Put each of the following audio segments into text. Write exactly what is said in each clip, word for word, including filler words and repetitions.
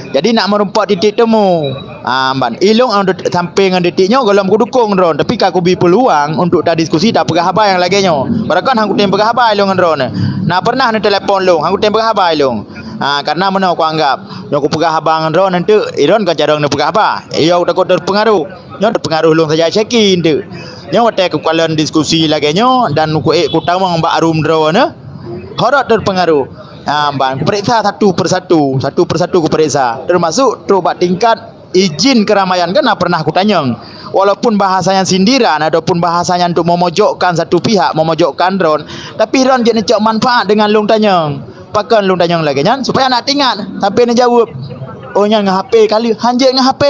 Jadi nak meurumpok titik temu. Ah, ban ilong sampé ngon titik nyoe gohlom kudukong droe, tapi ka kubi peuluang untuk tadiskusi, tapeugah haba nyang lagée nyoe. Barangkahan hang kutem peugah haba ilong ngon droe. Na pernah neutelepon lông, hang kutem peugah haba ilong. Ah, karena meunoe kuanggap, nyoe kupeugah haba ngon droe nanti ilong kan carong neupeugah haba. Iyo takot terpengaruh. Nyoe teupeungaruh lôn saja syaki eunteuk. Nyoe watée kukalon diskusi lagée nyoe dan kuék kutamong bak arum droe nyoe, horot teupeungaruh. Ha, ban kupeuriksa satu persatu, satu persatu kupeuriksa. Termasuk trok bak tingkat izin keramaian kan na pernah kutanyong. Walaupun bahasa nyan sindiran ataupun bahasa nyan untuk memojokkan satu pihak, memojokkan droe, tapi droe jeuet neucok manfaat dengan lôn tanyong. Pakon lôn tanyong lagée nyan? Supaya nak teuingat sampai neujaweueb. Oh nyan ngon H P kali, hanjeuet ngon H P.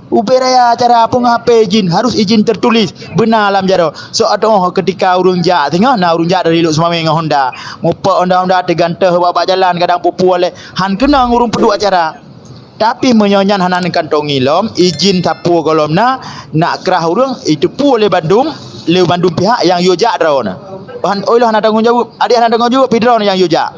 Ubé raya acara peue ngon H P izin, harus izin tertulis. Beuna lam jaroe. Soe ateueh keutika ureuëng jak singoh na ureuëng jak dari Lhokseumawe ngon honda. Mupok honda-honda teugantoh bak, bak jalan kadang pupu lé han keunong ureuëng peuduek acara. Tapi meunyoe nyan hana neukantongi lom, izin sapeue gohlom na, nak krah ureuëng, iteupeue lé bandum, lé bandum pihak nyang yue jak droe na. Han, oi lôn hana tanggong jaweueb, adik hana tanggong jaweueb, pi droe nyang yue jak.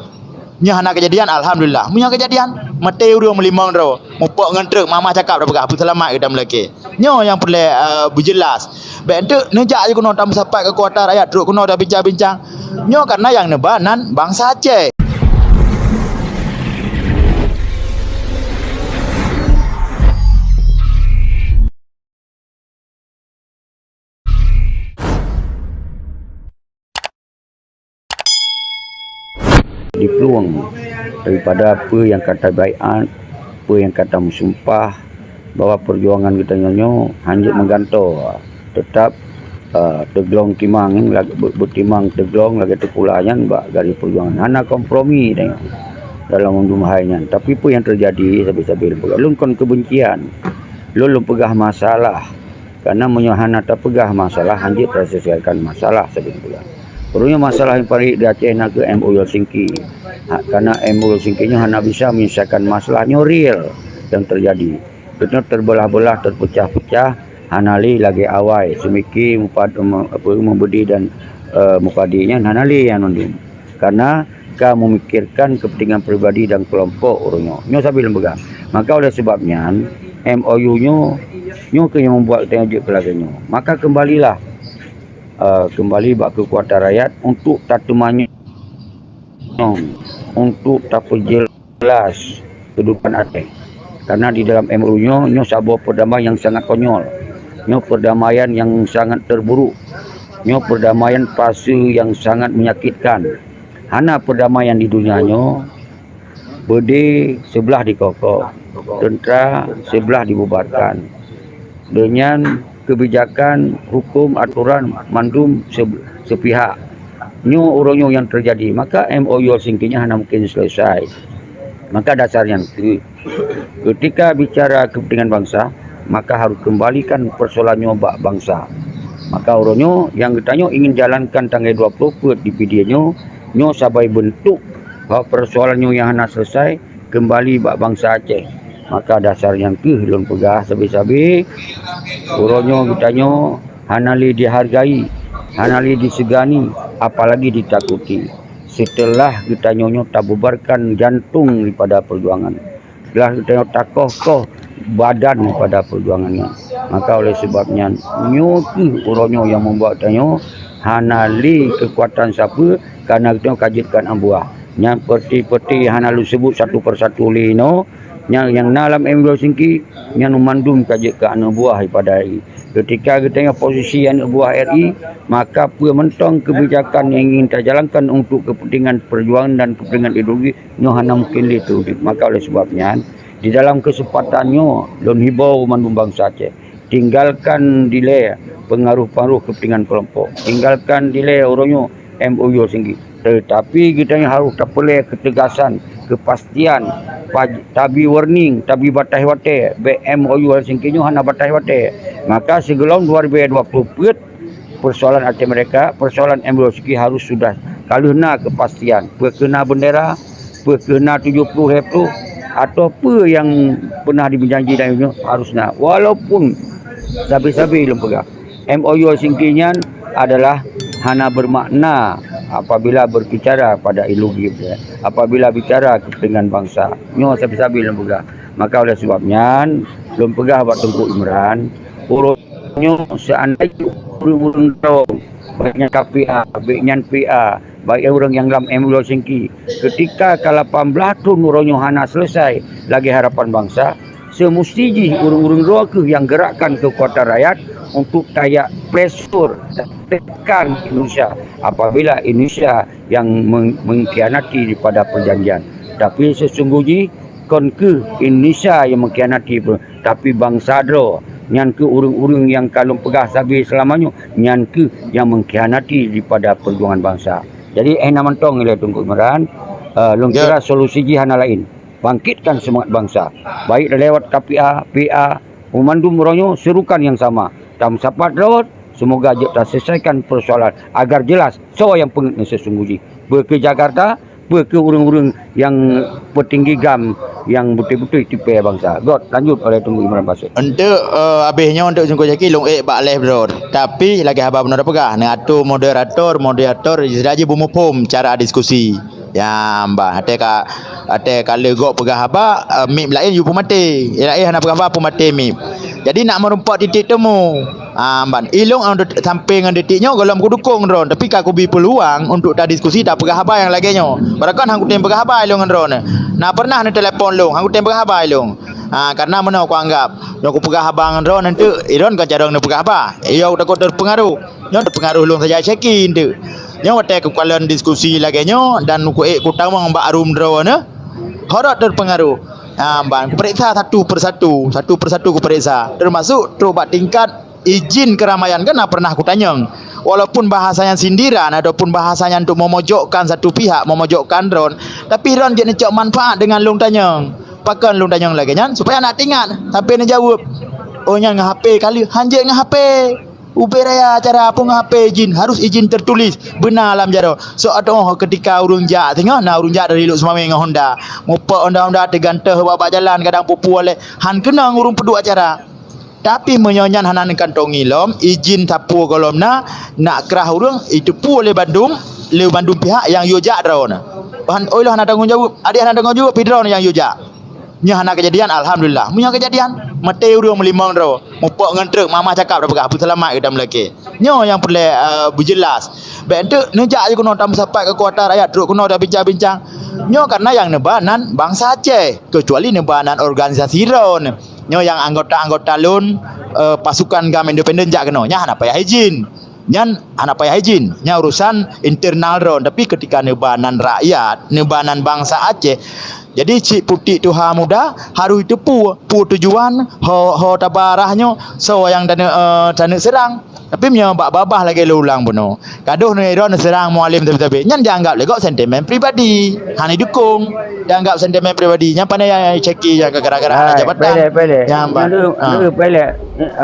Nyoe hana keujadian, alhamdulillah. Meunyoe keujadian, maté ureuëng meulimong droe, mupok ngon trok, mama cakap dah peugah, "Peuseulamat geutanyoe meulakée." Nyoe nyang peureulée, eh, beujeulaih. Bék eunteuk neujak jih keunoe tameusapat keu kuasa rakyat, trok keunoe tabincang-bincang. Nyoe karena nyang neuba nan bansa Aceh. Diplueng daripada peue nyang ka tabaiát, peue nyang ka tameusumpah bahwa peujuangan geutanyoe nyoe hanjeuet meugantoe, teutap, eh, teuglong timang, lag-, beu-, beutimang teuglong lagée teupula nyan bak garéh peujuangan. Hana kompromi tanyoe dalam undum hai nyan. Tapi peue nyang teujadi sabe-sabe lôn peugah, lôn kon keubencian. Lôn, lôn peugah masalah. Karena meunyoe hana tapeugah masalah, hanjeuet taselesaikan masalah sabe-sabe. Ureuëng nyoe masalah nyang paléng di Aceh na kheueh M O U Helsinki. Ha, karena M O U Helsinki nyoe hana bisa menyelesaikan masalah nyoe real nyang teujadi. Geutanyoe teubeulah-beulah, teupeucah-peucah, hana lé lagée awai, seumiki mupad-, me-, apa, Mubedi dan, eh, Mupadi nyan hana lé nyan mandum. Karena ka memikirkan kepentingan pribadi dan kelompok ureuëng nyoe. Nyoe sabe lôn peugah. Maka oleh sebab nyan, M O U nyoe, nyoe keuh nyang membuat geutanyoe jeuet keu lagée nyoe. Maka kembalilah, eh, kembali bak keukuatan rakyat untuk tateumanyong, untuk tapeujeulaih kedudukan Aceh. Karena di dalam M O U nyoe, nyoe saboh perdamaian yang sangat konyol. Nyoe perdamaian yang sangat terburuk. Nyoe perdamaian fase yang sangat menyakitkan. Hana perdamaian di dunia nyoe, beudé sebelah dikokok, teuntara sebelah dibubarkan. Deunyan kebijakan, hukum, aturan mandum se-, sepihak. Nyoe uroe nyoe nyang teujadi, maka M O U Helsinki nyan hana mungkin selesai. Maka dasar nyan kheueh, ketika bicara kepentingan bangsa, maka harus kembalikan persoalan nyoe bak bangsa. Maka uroe nyoe nyang geutanyoe ingin jalankan tanggai dua ploh peuet di Pidie nyoe, nyoe sabai beuntuk bahwa persoalan nyoe nyang hana selesai, keumbali bak bansa Aceh. Maka dasar nyan kheueh lôn peugah sabe-sabe, uroe nyoe geutanyoe hana lé dihargai, hana lé disegani, apalagi ditakuti. Seuteulah geutanyoe nyoe tabubarkan jantong daripada peujuangan, seuteulah geutanyoe takoh-koh badan daripada peujuangan nyan. Maka oleh sebab nyan, nyoe kheueh uroe nyoe nyang membuat tanyoe hana lé keukuatan sapeue, karena geutanyoe ka jeuet keu aneuk buah. Nyan peuti-peuti hana lôn seubut satu persatu lé inoe, nyang, nyang na lam M O U Helsinki, nyan mandum ka jeuet keu aneuk buah daripada R I. Ketika geutanyoe posisi aneuk buah R I, maka peue mantong kebijakan nyang ingin tajalankan untuk kepentingan perjuangan dan kepentingan ideologi, nyoe hana mungkin lé teuwujud. Maka oleh sebab nyan, di dalam kesempatan nyoe, lôn hibau mandum bansa Aceh, tinggalkan dilée pengaruh-pengaruh kepentingan kelompok, tinggalkan dilée uroe nyoe M O U Helsinki. Tetapi geutanyoe harôh tapeureulée keutegasan, keupastian, paj-, tabi warning, tabi bataih watée, bék M O U Helsinki nyoe hana bataih watée. Maka sigohlom dua ribu dua puluh peuet, persoalan Aceh Merdeka, persoalan M O U Helsinki harôh sudah ka lheueh na keupastian. Peue keuh na beundera, peue keuh na tujoh ploh lhée ploh, atau peue nyang peunah jijanji dan nyoe harôh na. Walaupun sabe-sabe lôn peugah, M O U Helsinki nyan adalah hana bermakna apabila berbicara pada ideologi, apabila bicara kepentingan bangsa. Nyoe sabe-sabe lôn peugah. Maka oleh sebab nyan, lôn peugah bak Teungku Imran, uroe nyoe seandai ureuëng-ureuëng droe, baik nyan K P A, baik nyan P A, baik ureuëng nyang lam M U Helsinki, ketika ka lapan belas thon uroe nyoe hana selesai lagée harapan bansa, semesti jih ureuëng-ureuëng droe kheueh nyang gerakkan keukuatan rakyat untuk tajak pressure, tekan Indonesia apabila Indonesia yang meng-, mengkhianati daripada perjanjian. Tapi sesungguh jih kon kheueh Indonesia yang mengkhianati, tapi bansa droe, nyan kheueh ureuëng-ureuëng nyang ka lôn peugah sabe seulama nyoe, nyan kheueh nyang mengkhianati daripada perjuangan bansa. Jadi, eh, na mantong ilée Teungku Imran, eh, lôn kira solusi jih hana laén. Bangkitkan semangat bansa, baik lewat K P A, P A, memandum uroe nyoe serukan yang sama. Tamsapat rawat, semoga jeuet taselesaikan persoalan agar jelas soe nyang peungeuet ngon sesungguh jih. Peu keu Jakarta, peu keu ureuëng-ureuëng nyang peutinggi GAM nyang beutôi-beutôi tipée bansa. Göt, lanjut oleh Teungku Imran Basit. Untuk, eh, habéh nyoe untuk Teungku Zaki, lôn ék bak live droe. Tapi lagée haba bunoe peugah, neuatur moderator, moderator sira jih beumuphom cara diskusi. Ya, bah, até ka, até ka lé gob peugah haba, eh, mik laén yue peumaté. Laén hana peugah haba, peumaté mik. Jadi nak meurumpok titik temu. Ah, ban. Ilong sampé ngon detik nyoe gohlom kudukong droe, tapi ka kubi peuluang untuk tadiskusi, tapeugah haba nyang lagée nyoe. Barakon han kutem peugah haba ilong ngon droe. Na pernah neutelepon long, han kutem peugah haba ilong. Ah, karena meunoe kuanggap, nyoe kupeugah haba ngon droe, nanti ilong kon carong neupeugah haba. Iyo takot terpengaruh. Nyoe teupeungaruh lôn saja Syeki eunteuk. Nyoe watée kukalon diskusi lagée nyoe dan kuék kutamong bak room droeneuh, horot teupeungaruh. Ha, ban kupeuriksa satu persatu, satu persatu kupeuriksa, termasuk trok bak tingkat izin keramaian kan na pernah kutanyong. Walaupun bahasa nyan sindiran ataupun bahasa nyan untuk memojokkan satu pihak, memojokkan droen, tapi droen jeuet neucok manfaat dengan lôn tanyong. Pakon lôn tanyong lagée nyan? Supaya nak teuingat sampai neujaweueb. Oh nyan ngon H P kali, hanjeuet ngon H P. Ubé raya acara peue ngon H P izin, harus izin tertulis beuna lam jaroe. Soe ateueh ketika ureuëng jak singoh na ureuëng jak dari Lhokseumawe ngon honda. Mupok honda-honda teugantoh bak-bak jalan kadang pupu lé han keunong ureuëng peuduek acara. Tapi meunyoe nyan hana neukantongi lom, izin sapeue gohlom na, nak krah ureuëng, iteupeue lé bandum, lé bandum pihak nyang yue jak droeneuh. Han, oi lôn hana tanggong jaweueb, adak hana tanggong jaweueb pih droeneuh nyang yue jak. Nyoe hana keujadian, alhamdulillah. Meunyoe keujadian, maté ureuëng meulimong droe, mupok ngon trok, mama cakap dah peugah, "Peuseulamat geutanyoe meulakée." Nyoe nyang peureulée, eh, beujeulaih. Bék eunteuk neujak jih keunoe tameusapat keukuatan rakyat, trok keunoe tabincang-bincang. Nyoe karena nyang neuba nan bansa Aceh, keucuali neuba nan organisasi droeneuh. Nyoe nyang anggota-anggota lôn, eh, pasukan GAM independen jak keunoe. Nyan hana payah izin. Nyan hana payah izin. Nyan urusan internal droen. Tapi ketika neuba nan rakyat, neuba nan bansa Aceh, jadi cit putik tuha muda harôh jiteupeue peue tujuan ho, ho taba arah nyoe, soe nyang taneuk, eh, taneuk seurang. Tapi meunyoe bak babah lagée lôn ulang bunoe, ka deuh neuiron neuseurang Mualem sabe-sabe, nyan jianggab lé gob sentimen pribadi, hana jidukong. Jianggab sentimen pribadi, nyan pane nyang caki nyang gara-gara hana jabatan. Pele, pele. Nyang ba-, ha. Pele.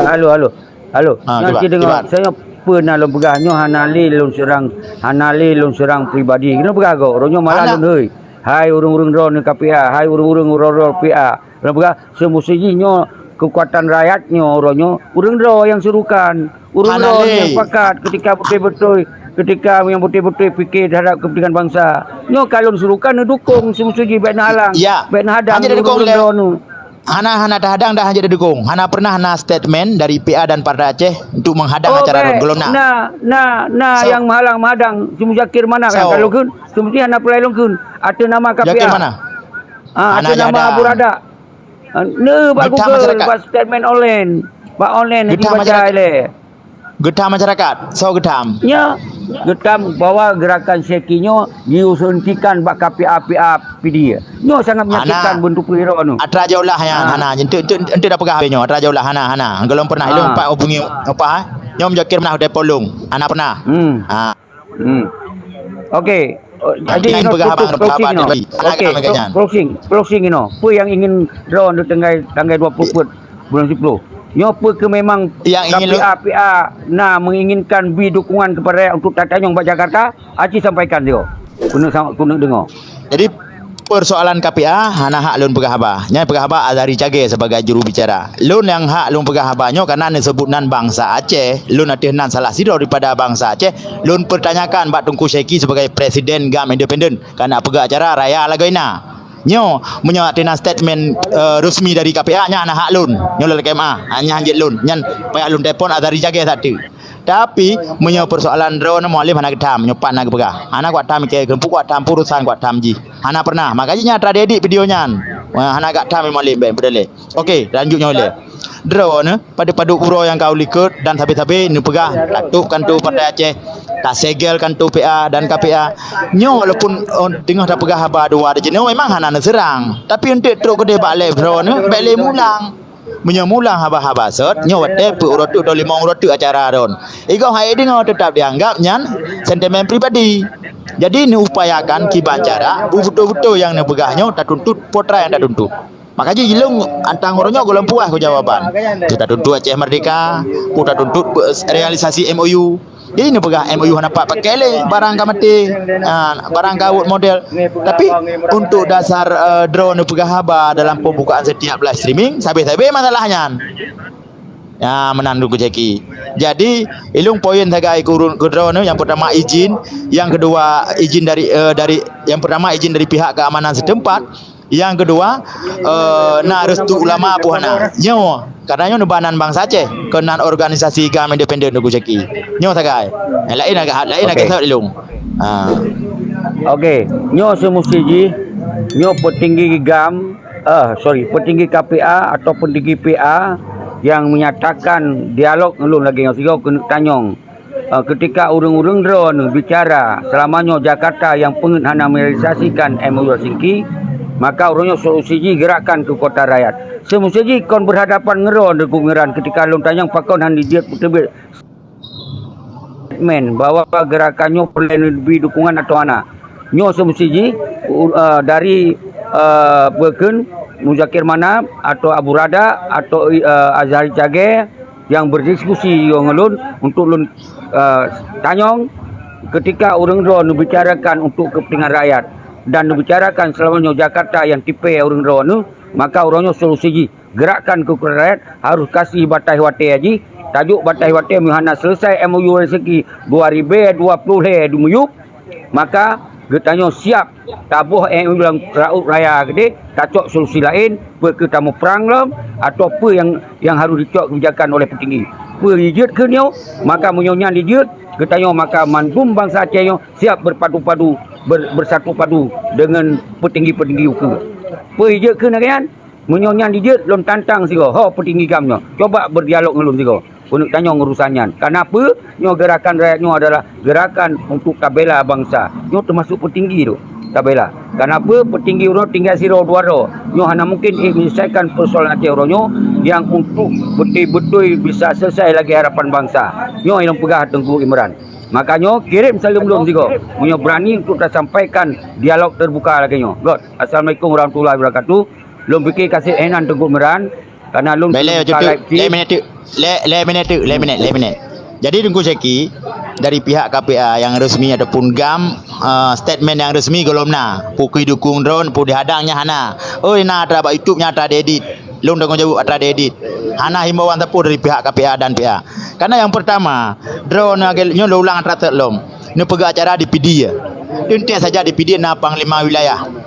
Halo, halo. Halo. Ha, nyoe kiban, cit deungoe, kiban. Saya pernah lôn peugah, nyoe hana lé lôn seurang, hana lé lôn seurang pribadi. Keuneuk peugah gob, uroe nyoe malah lôn hôi. Hai ureuëng-ureuëng droeneuh K P A, hai ureuëng-ureuëng droe-droe P A. Lôn peugah, semesti jih nyoe keukuatan rakyat nyoe uroe nyoe ureuëng droe nyang serukan, ureuëng droe nyang pakat ketika beutôi-beutôi, ketika nyang beutôi-beutôi pikir terhadap kepentingan bansa. Nyoe ka lôn serukan neudukong semesti jih bék neuhalang, bék neuhadang ureuëng droeneuh. Hana, hana tahadang dah hanjeuet didukong. Hana pernah na statement dari P A dan Partai Aceh untuk menghadang acara ron. Golom na. Na, na, na nyang meuhalang meuhadang. Si Muzakir mana kan? Kalau kheun, semesti hana pulai lôn kheun. Ateueh nama K P A. Muzakir mana? Ah, ateueh nama Abu Rada. Ah, ne bak Google, bak statement online. Bak online nanti baca lé. Geutam masyarakat. Soe geutam? Nya, geutam bahwa gerakan Syeki nyoe diusuntikan bak K P A P A P D. Nyoe sangat menyakitkan bentuk pihak nyoe. Atra jauh lah ya, hana. Entuk, entuk, entuk dah peugah nyoe, atra jauh lah hana, hana. Golom pernah ilong empat hubungi apa? Nyoe Muzakir pernah udah polong, hana pernah. Hmm. Ha. Hmm. Okey. Oh, jadi ino peugah tutup, closing ino. Okey, closing, closing ino. Apa yang ingin draw untuk tanggai, tanggai dua puluh put bulan sepuluh? Nyoe peu ke memang yang ingin K P A, P A na menginginkan bi dukungan kepada rakyat untuk tatanyong bak Jakarta? Aci sampaikan dia. Kena sama, kena dengar. Jadi persoalan K P A hana hak lôn peugah haba. Nyang peugah haba Azhari Cage sebagai juru bicara. Lôn nyang hak lôn peugah haba nyoe karena neusebut nan bangsa Aceh, lôn ateueh nan salah sidroe daripada bangsa Aceh. Lôn pertanyakan bak Teungku Syeki sebagai presiden GAM independen, kana peugah acara raya lagoina. Nyoe, meunyoe ateueh na statement, eh, resmi dari K P A, nyan hana hak lôn. Nyoe lôn lakèe meu'ah, nyan jeuet lôn. Nyan payah lôn telepon Azhari Cagèe sateue. Tapi, meunyoe persoalan droeneuh, Mualem hana geutham, nyoe pat na geupeugah. Hana kuat tham keu, keu kuat tham urusan kuat tham jih. Hana pernah. Maka jih nyan atra diedit video nyan. Wah, hana gak tham Mualem bèk beudaleh. Oke, lanjut nyoe lé. Droeneuh, padub-padub uroe nyang ka u likot dan sabe-sabe neupeugah tatôp kanto Partai Aceh, tasegel kanto P A dan K P A. Nyoe walaupun, oh, teungoh tapeugah haba dua di jinoe memang hana neuseurang. Tapi eunteuk trok keudeh bak lé droeneuh, bèk lé mulang. Meunyoe mulang haba-haba sot, nyoe watèe peuet uroe teuk atau limong uroe teuk acara droeneuh. Igoe hai deungoe teutap dianggap nyan sentimen pribadi. Jadi neuupayakan kiban cara, beutôi-beutôi nyang neupeugah nyoe tatuntut, peue nyang tatuntut. Maka jih lôn antang uroe nyoe gohlom puas keu jawaban. Peue tatuntut Aceh Merdeka, peue tatuntut realisasi M O U. Jadi neupeugah M O U hana pat pakai lé, barang ka maté, ah, barang ka awot model. Tapi untuk dasar, eh, droeneuh peugah haba dalam pembukaan setiap live streaming, sabe-sabe masalah nyan. Ya, meunan Teungku Syeki. Jadi, ilôn poin sagai keu ureueng keu droeneuh, nyang pertama izin, nyang kedua izin dari, eh, dari, nyang pertama izin dari pihak keamanan setempat, nyang kedua, eh, na restu ulama pun hana. Nyoe, karena nyoe neuba nan bansa Aceh, keu nan organisasi GAM independen Teungku Syeki. Nyoe sagai. Nyang laén agak laén agak Oke. Sawat ilôn. Ha. Oke, nyoe seumusti jih, nyoe peutinggi GAM, eh, sorry, peutinggi K P A atau peutinggi P A yang menyatakan dialog ngon lôn lagèe nyoe sigoe keuneuk tanyong. Eh, ketika ureueng-ureueng droeneuh bicara selama nyoe Jakarta nyang peungeuet hana merealisasikan M O U Helsinki, maka uroe nyoe solusi jih gerakan keu kota rakyat. Seumusti jih kon berhadapan ngon droeneuh Teungku Imran ketika lôn tanyong pakon hana jeuet peuteubiet statement bahwa gerakan nyoe peureulèe neubri dukungan atau hana. Nyoe seumusti jih, u-, eh, dari, eh, peue kheun Muzakir Manaf atau Abu Rada atau, eh, Azhari Cagèe nyang berdiskusi ngon lôn untuk lôn, eh, tanyong ketika ureueng droeneuh bicarakan untuk kepentingan rakyat dan bicarakan selama nyoe Jakarta nyang tipèe ureueng droeneuh, maka uroe nyoe solusi jih gerakan keu rakyat harus kasih bataih watèe jih, tajok bataih watèe meuhana selesai M O U Helsinki dua ribu dua puluh lhèe di miyup, maka geutanyoe siap taboh M O U lam laôt raya keudeh, tacok solusi laén, peue keu tamuprang lom, atau peue nyang, nyang harus dicok kebijakan oleh peutinggi. Peue jijeuet keu nyoe, maka meunyoe nyan jijeuet, geutanyoe maka mandum bansa Aceh nyoe siap berpadu-padu, ber-, bersatu padu dengan peutinggi-peutinggi ukeue. Peue jijeuet keu lagèe nyan, Meunyoe nyan jijeuet lôn tantang sigoe, ho peutinggi GAM nyoe, coba berdialog ngon lôn sigoe. Keuneuk tanyong urusan nyan. Kareuna peue? Nyoe gerakan rakyat nyoe adalah gerakan untuk tabela bansa. Nyoe teumasuk peutinggi tu tabela. Kareuna peue? Peutinggi uroe tinggai sidroe dua droe. Nyoe hana mungkin ék menyelesaikan persoalan Aceh uroe nyoe nyang untuk beutôi-beutôi bisa selesai lagèe harapan bansa. Nyoe nyang peugah Teungku Imran. Makanyoe kirém saleuem lôn sigoe. Meunyoe beurani untuk tasampaikan dialog teubuka lagèe nyoe. Göt. Assalamualaikum warahmatullahi wabarakatuh. Lôn pike ka seb inan Teungku Imran, kareuna lôn Baik, lé, keuneuk buka cukup. Live stream. Lhèe minèt teuk. Lhèe, lhèe minèt teuk, lhèe minèt, lhèe minèt. Jadi Teungku Syeki, dari pihak K P A nyang resmi ataupun GAM, eh, statement nyang resmi gohlom na. Peue keu dukung droeneuh, peue dihadang nyan hana. Oi, na atra bak YouTube nyan atra diedit. Lôn tanggung jaweueb atra diedit. Hana himbauan sapeue dari pihak K P A dan P A. Kareuna nyang pertama, droeneuh lagèe nyoe lôn ulang atra seb lom. Neupeugah acara di Pidie. Teuntèe saja di Pidie na panglima wilayah.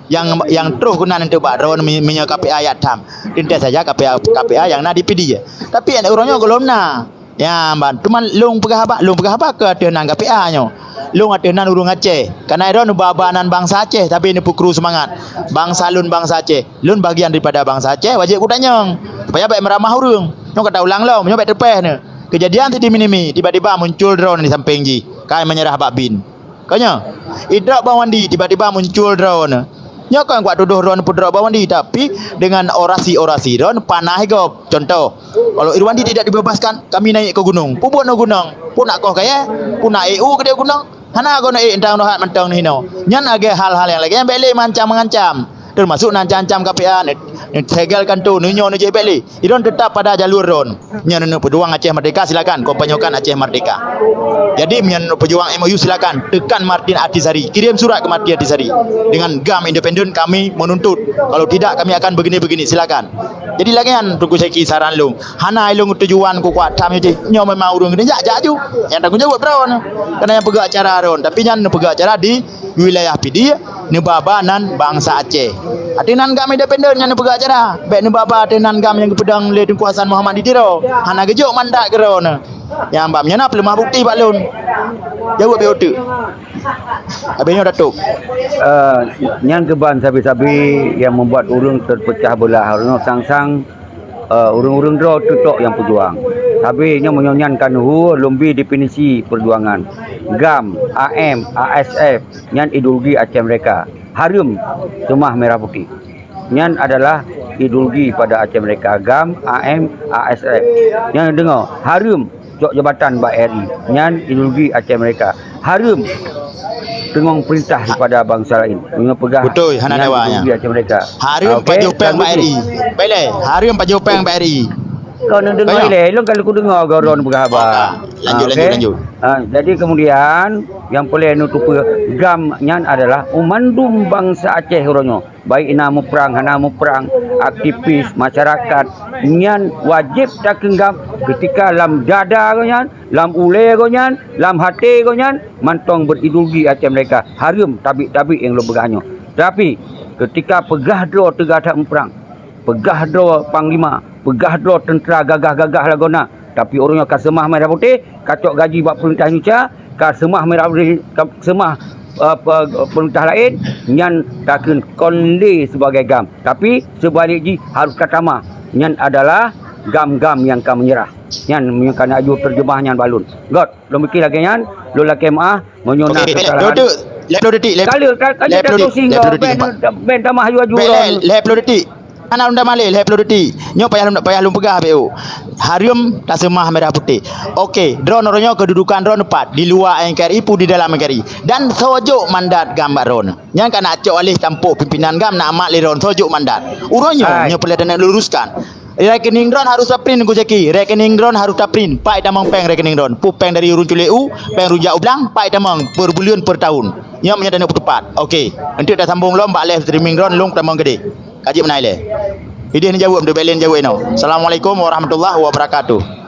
Nyang, nyang troh keunan untuk bak droeneuh me-, meunyoe K P A jak tham. Teuntèe saja K P A, K P A nyang na di Pidie. Tapi uroe nyoe gohlom na. Ya, ban. Teuma lôn peugah haba, lôn peugah haba keu ateueh nan K P A nyoe. Lôn ateueh nan ureueng Aceh. Kareuna droeneuh ba-ba nan bansa Aceh, tapi neupeukru seumangat. Bansa lôn bansa Aceh. Lôn bagian daripada bansa Aceh, wajéb kutanyong. Supaya bèk meuramah ureueng. Nyoe ka taulang lom, nyoe bèk teupèh neuh. Keujadian Siti Minimi, tiba-tiba muncul droeneuh di sampéng jih. Ka meunyeurah bak bin. Ka nyoe, idrop Bang Wandi tiba-tiba muncul droeneuh. Nyoe kon kuat tudoh droeneuh peudrop Bang Wandi, tapi dengan orasi-orasi droeneuh panah gob. Contoh, kalau Irwandi tidak dibebaskan, kami naik ke gunung. Peue buet ngon gunong? Peue nak koh kayèe? Peue nak ék u keudéh gunong? Hana goe ék, entang rohat mantong neuh hinoe. Nyan lagèe hal-hal nyang lagèe nyan bèk lé meuancam-ancam. Teumasuk neuancam-ancam K P A, neu-, neusegel kanto, neunyoe neujép bèk lé. Idong tetap pada jalur droeneuh. Nyan neuk peujuang Aceh Merdeka, silakan, kampanyekan Aceh Merdeka. Jadi, nyan neuk peujuang M O U, silakan. Tekan Martin Ahtisaari. Kirim surat ke Martin Ahtisaari. Dengan GAM independen kami menuntut. Kalau tidak, kami akan begini-begini. Silakan. Jadi, lagèe nyan, Teungku Syeki, saran lôn. Hana ilôn tujuan kukuat tham jih. Nyoe memang ureueng keuneuk jak, jak ju. Nyang tanggung jaweueb droeneuh. Kareuna nyang peugah acara droeneuh. Tapi nyan peugah acara di Wilayah Pidie neuba-ba nan bansa Aceh. Ateueh nan GAM independen nyang neupeugah acara. Bék neuba-ba ateueh nan GAM nyang geupeudong lé Teungku Hasan Muhammad di Tiro. Hana geujok mandat keudroe neuh. Nyang bak nyan na peuleumah bukti bak lôn. Jaweueb beu teuk. Habéh nyoe Datuk. Eh, nyan keuban sabe-sabe yang membuat ureuëng terpecah belah. Ureuëng sang-sang, eh, ureuëng-ureuëng droe teutok nyang peujuang. Sabe nyoe meunyoe nyan ka neuhu lôn bi definisi perjuangan. GAM, AM, ASF, nyan ideologi Aceh Merdeka. Hareuem seumah merah putih. Nyan adalah ideologi pada Aceh Merdeka, GAM, AM, ASF. Nyan deungoe, hareuem cok jabatan bak RI. Nyan ideologi Aceh Merdeka. Hareuem teungoh perintah daripada bansa lain. Nyoe peugah. Beutôi, hana nyan dawa ideologi nyan. Aceh Merdeka. Hareuem. Okey, pajoh péng bak RI. Baik lé, hareuem pajoh péng bak RI. Kau nak dengar lé, lôn kalau ku dengar kau ron peugah haba. Okey, lanjut, lanjut, okey? Lanjut. Ha, jadi kemudian yang boleh nutupi GAM nyan adalah umandum bansa Aceh uroe nyoe. Baik na muprang, hana muprang, aktivis, masyarakat, nyan wajéb takheun GAM ketika lam dada geuh nyan, lam ulée geuh nyan, lam até geuh nyan, mantong berideologi Aceh Merdeka. Hareuem tabik-tabik nyang lôn peugah nyoe. Tapi, ketika peugah droe teuga that muprang, peugah droe panglima, peugah droe teuntera gagah-gagah lagoe na, tapi ureuëng nyoe ka seumah merah putih, ka cok gaji bak peurintah Indonesia, ka seumah merah putih, ka seumah, eh, pe-, peurintah laén, nyan takheun kon lé sibagai GAM. Tapi seubalek jih harôh ka tamah. Nyan adalah GAM-GAM nyang ka meunyeurah. Nyan meunyoe ka neujok teurjeumah nyan bak lôn. Göt, lôn pike lagée nyan, lôn lakée meuáh, meunyoe na keusalahan. Okey, lhèe ploh detik, lhèe ploh detik, lhèe ploh detik. Ka lheueh, ka lheueh, lhèe ploh detik, lhèe ploh detik, Pak. Bèk, bèk tamah aju-aju. Bèk, lhèe, lhèe ploh detik. Hana lôn tamah lé, lhèe ploh detik. Nyoe payah lôn, payah lôn peugah, B O. Hareuem taseumah merah putih. Okey, droeneuh nyoe keududukan droeneuh pat, di luwa N K R I peue di dalam N K R I. Dan soe jok mandat GAM bak droeneuh? Nyan ka na cok aleh tampôh pimpinan GAM na mat lé droeneuh, soe jok mandat? Uroe nyoe, nyoe peureulèe taneuk luruskan. Rekening droeneuh harôh taprint, Teungku Zaki. Rekening droeneuh harôh taprint. Pai tamong péng rekening droeneuh. Peue péng dari ureueng culek u, péng rujak u blang, pai tamong per buleuen, per tahun. Nyoe meunyoe taneuk peuteupat. Okey. Eunteuk tasambong lom bak live streaming droeneuh, lôn tamong keudeh. Ka jeuet meunan ilèe. Ideh neujaweueb, eunteuk bèk lé neujaweueb inoe. Assalamualaikum warahmatullahi wabarakatuh.